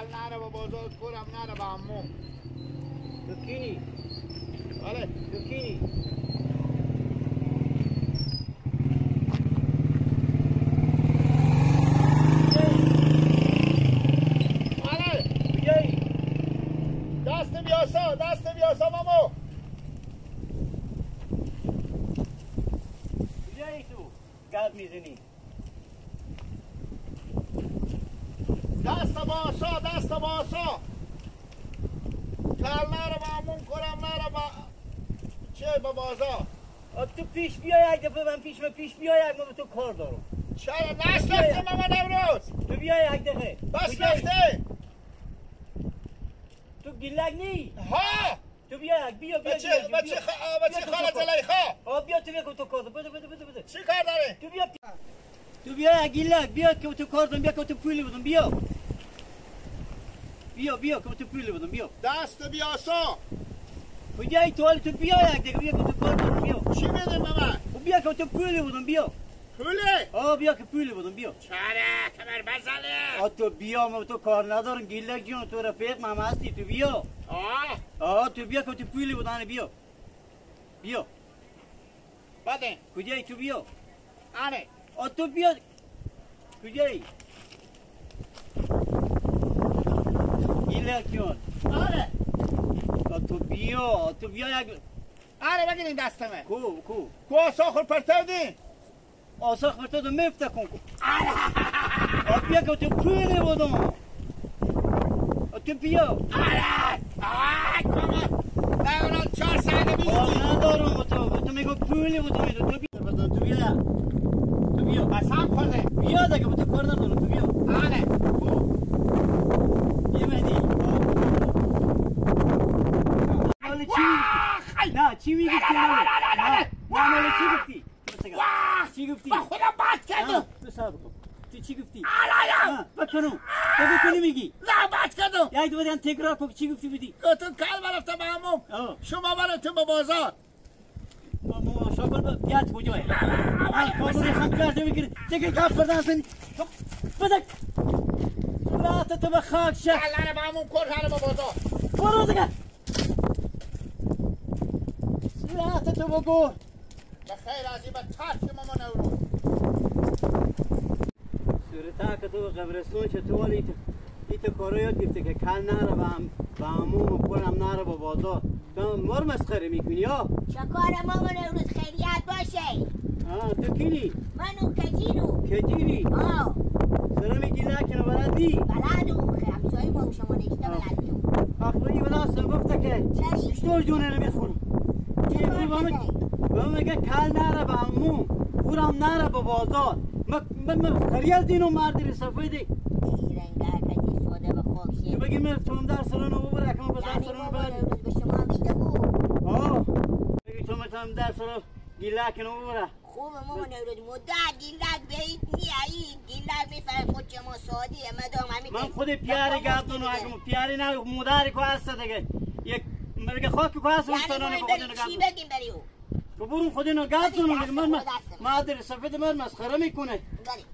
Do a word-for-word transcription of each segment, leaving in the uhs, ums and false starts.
نره به بازار، کورم نره به عمو. تو کینی؟ بله. تو کینی؟ بله. کجایی؟ دست بیاسا، دست بیاسا مامو. کجایی تو؟ گپ می‌زنی؟ دست باسا، دست باسا. کل نره با مون، کورم نره با چه، با بازار. آ، تو پیش بیا یک دفعه، من پیش، من پیش بیا یک، من به تو کار دارم. چرا نشناختی من امروز؟ تو بیا یک دفعه. بس کجایی؟ رفتی. تو گیلک نی؟ ها. تو بیا، بیا، بیا، بچه، بیا، بچه بیا. خا-، بیا بچه تو خاله تو کار. زلیخا. آه، بیا تو بیا که تو کار دارم. بده، بده، بده، بده. چی کار داره؟ تو بیا. تو بیا، گیلک، بیا که تو کار دارم، بیا که تو پولی بدم، بیا. بیا، بیا که تو پولی بدم، بیا. دست بیاسا. کجایی تو، حالی تو بیا یک دیگه، بیا که تو کار دارم، بیا. چی بدم به من؟ خب بیا که تو پولی بدم، بیا. پوله؟ آه، بیا که پولی بدم، بیا. چره کمر بزنه؟ آه، تو بیا، من تو کار ندارم، گیلک جون، تو رفیق من هستی، تو بیا. آه. آه، تو بیا که تو پولی بدم، بیا. بیا. بده. کجایی تو بیا؟ آره. آه، تو بیا. کجایی؟ گیلک جون. آره. آه، تو بیا، تو بیا یک آره، بگیرین دستمه. کو، کو؟ کو آسا خور پرتو دی؟ آسا خور پرتو دی، مفت کن کو. آره. آ، بیا که تو پولی بودم. آ، تو بیا. آره. آه، بابا. نه، اونا چهار ساعت بیستی. آه، ندارم، تو، تو میگو پولی بودم، تو بیا. تو بیا. تو بیا. قسم خورده. بیا دیگه، تو کار ندارم، تو بیا. آره. کو؟ یه مهدی. آه. حالا چی؟ واه! نه، چی می‌گفتی؟ نه، نه، نه، نه، نه، نه. نه، نه، نه، چی گفتی؟ واه! چی گفتی؟ من خودم بد کردم. آه، تو صبر کن. تو چی گفتی؟ آلا، آلا. آه، بکنم. تو بکنی میگی؟ نه، بد کردم. یک دو بار تکرار کن، چی گفتی بودی؟ گفتم کل برفته به عموم. آه. شما برو تو به بازار. ما، ما، شاگل با-، بیاد کجایه؟ آه، آه، کابل خم کرده می‌گیره. دیگه گپ بردن زنی. بدک. لات تو به خاک شه. الله رو به عموم کن، هر به بازار. برو دیگه. صورت تو بگو. به خیر ازی به ترک ماما نورو. صورتا که تو قبرستون چطور ایت، ایت کارو یاد گرفته که کل نره به هم-، به عموم و کورم نره به بازار. تو مار مسخره می‌کنی یا؟ چه کار ماما نوروز، خیریت باشه؟ آه، تو کینی؟ من اون کجیرو. کجیری؟ آه. سرمی گیلک کنه بلد نی؟ بلدو، خ-، همسایه ما و شما نیسته آه. بلد نیو. آخری بلا سر گفته که چشم. چطور جونه نمیخورم. چه کار امرو با من، کرده؟ با من میگه کل نره به عمو، پورم نره به بازار. من، من، من خری از دینو مردی سفیدی. ای رنگه کجی سوده به خوک شه. تو بگی من تون در سرانو ببره، که من به در یعنی سرانو بابا ببره. نوروز به شما می‌ده بو؟ آه. بگی تو من تون در سرانو گیلک کنو ببره. خوبه ماما نوروز، مدت گیلک به هیچ نیه، ای گیلک می‌فهمه خود چه ما سادی، مدام همین من که خود پیاری گپ دونو، اگه پیاری نه، مداری کو هست دیگه. یک مرگ خاکی کو هست، یعنی مستانانه ما کو خود بریم نگه چی دونو. بگیم بری او؟ تو برو خود اینو گپ دونو دیگه. من، من، خود هستم. مادر سفید من مسخره می‌کنه. بری.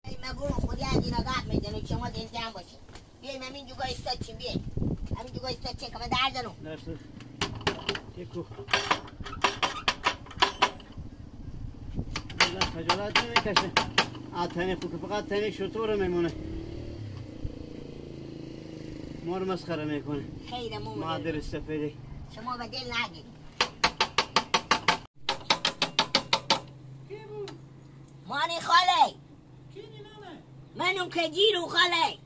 ای ما برو خودی از اینا گپ می‌زنه، شما دل گرم باشید. بیایم همین جوگا ایستاد چیم، بیایم. همین جوگا ایستاد چیم که من در زنم. درسته. یکو. والله خجالت نمی‌کشه. آ تنه خو که فقط تنه شطور میمونه. ما رو مسخره می‌کنه. خیلی مو مادر سفیدی. شما به دل نگیرید. مانی خاله. من اون که جیرو خاله.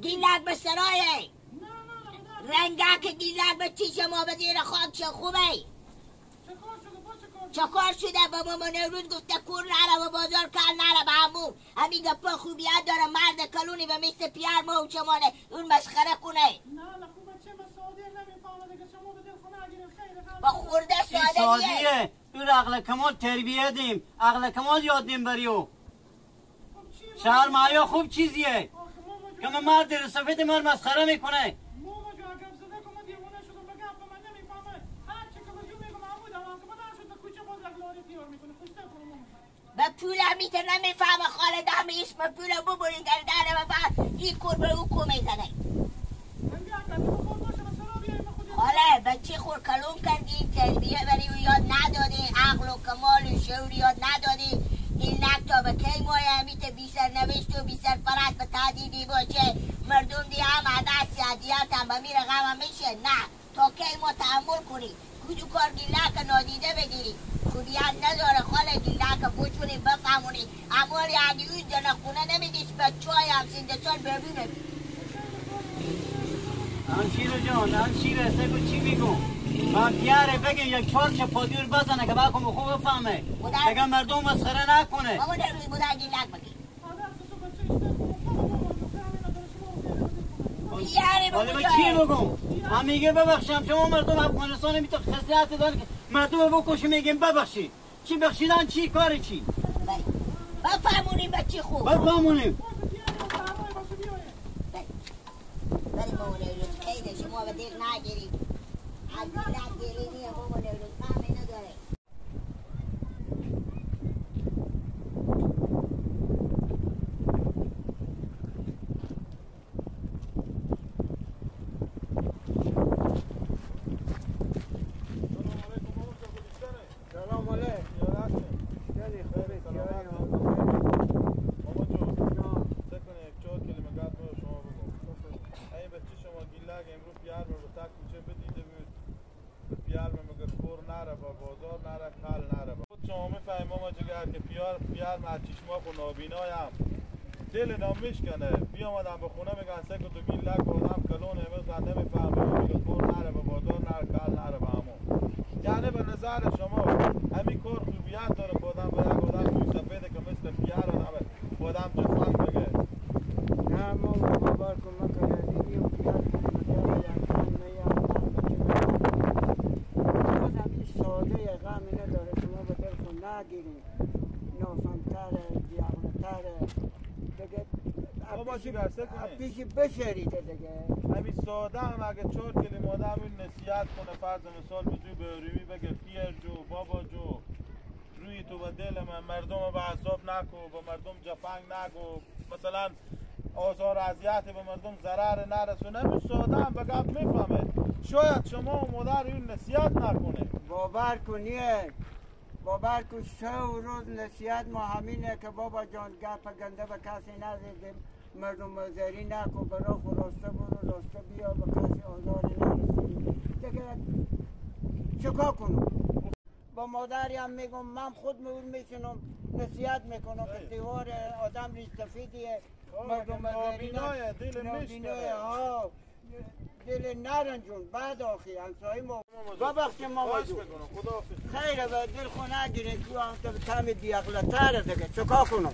گیلک به سرایه. رنگک گیلک به چی شما به زیر خاک چه خوبه؟ چه کار شده؟ با ماما نوروز گفته کور نره و بازار کل نره به همو. همین گپا خوبیت داره، مرد کلونی به مثل پیار ما و چمانه اون مسخره کنه. نه، نه، خوبه چه مسخره نمی‌فهمه دیگه. شما به دل خونه اگه خیلی با خورده این سادگیه. سادیه. تو را عقل کمال تربیه دیم، عقل کمال یاد دیم بریو. شهر معیا خوب چیزیه. که من مرد سفید مر مسخره می‌کنه. به پول هم می‌ته نمی‌فهمه خاله، دم ایش به پول ببرین در دره و بعد این کور به او کو می‌زنه. چی خور کلون کردی، تربیه بری و یاد ندادی، عقل و کمال و شعور یاد ندادی. گیلک تا به کی مایه همی ته بی سرنوشت و بی سرپرست به تهدیدی باشه؟ مردم دی هم عدس یا دیت هم به می رقم هم میشه؟ نه. تا کی ما تحمل کنی؟ کدو کار گیلک نادیده بگیری؟ خوبیت نداره خاله، گیلک بچونی بفهمونی. اموال یعنی اون جنه خونه نمیدیش، بچه‌های همسین دچار ببینه. همشیره جان، همشیره، سه کو چی میگم؟ من پیاره بگه یک چهار چه پادیور بزنه که بکن خوب بفهمه. خدا دیگه مردم مسخره نکنه. بابا در روی بوده گیلک بگی. پیاره بگو حالا من جان. چی بگم؟ من میگه ببخشم، شما مردم افغانستان می‌تونه خصلت داره که مردم رو بکشه، میگیم ببخشید. چی بخشیدن؟ چی کار چی؟ بله. بفهمونیم بچه خوب. بفهمونیم. بله. بله مامون اولاد، خیلی شما به دل نگیرید. از دل گیری نیه مامون اولاد، فهمی نداره. سلام علیکم. سلام علیک. خیال هستین؟ خیلی خیلی سلامت. خیلی. بابا جون. جان. سه کنه یک چهار کلمه گپ رو شما بگو. بفرمایید. ای بچه شما گیلک امروز پیار رو به تک کوچه بدیده بود. پیار مگه کور نره، با بازار نره، کل نره. خود شما می‌فهمید ماما جگر که پیار، پیار مه چشما خو نابینایم. دل دام میشکنه. بیامدم به خونه می‌گن سه که تو گیلک آدم کلون امروز هم نمی‌فهمه. میگه کور نره به بازار نره، کل نره به همون. یعنی به نظر شما همین کار خوبیت داره که آدم به یک آدم موی سفیده که مثل پیار آدم به آدم جفنگ بگه؟ نه، ما بابا کمک کردیم، یه پیار کمک کردیم، نه، یا باز همین ساده یه غمی نداره، شما به دل خود نگیریم. ناسان‌تره، بی‌عقل‌تره. دیگه بابا پیش، چی بسه کنه؟ پیش بشریده دیگه. همین ساده هم اگه چهار کلمه آدم این نصیحت کنه، فرض مثال به جوی به رومی بگه پیر جو، بابا جو، روی تو به دل من، مردم به عذاب نکو، به مردم جفنگ نگو، مثلاً آزار و اذیت به مردم ضرر نرسونه، همین ساده هم به گپ می‌فهمه. شاید شما و مادر این نصیحت نکنه. باور کنیه، باور کن، شب و روز نصیحت ما همینه که بابا جان، گپ گنده به کسی نزدیم، مردم آزاری نکو، برا خود راسته برو، راسته بیا، به کسی آزاری نرسونی. دیگه چکا کنم؟ با مادری هم می‌گم، من خود مور می‌شنم، نصیحت می‌کنم که دیوار آدم ریش سفیدیه، مردم آزاری نکو. نابینایه، دل نابینایه، ها. دل نرنجون، بعد آخی همسایه ما. ببخش ما خواهش می‌کنم. خدا حافظ. خیره، به دل خو نگیرین، تو هم تو تم بی‌عقل‌تره دیگه. چکا کنم؟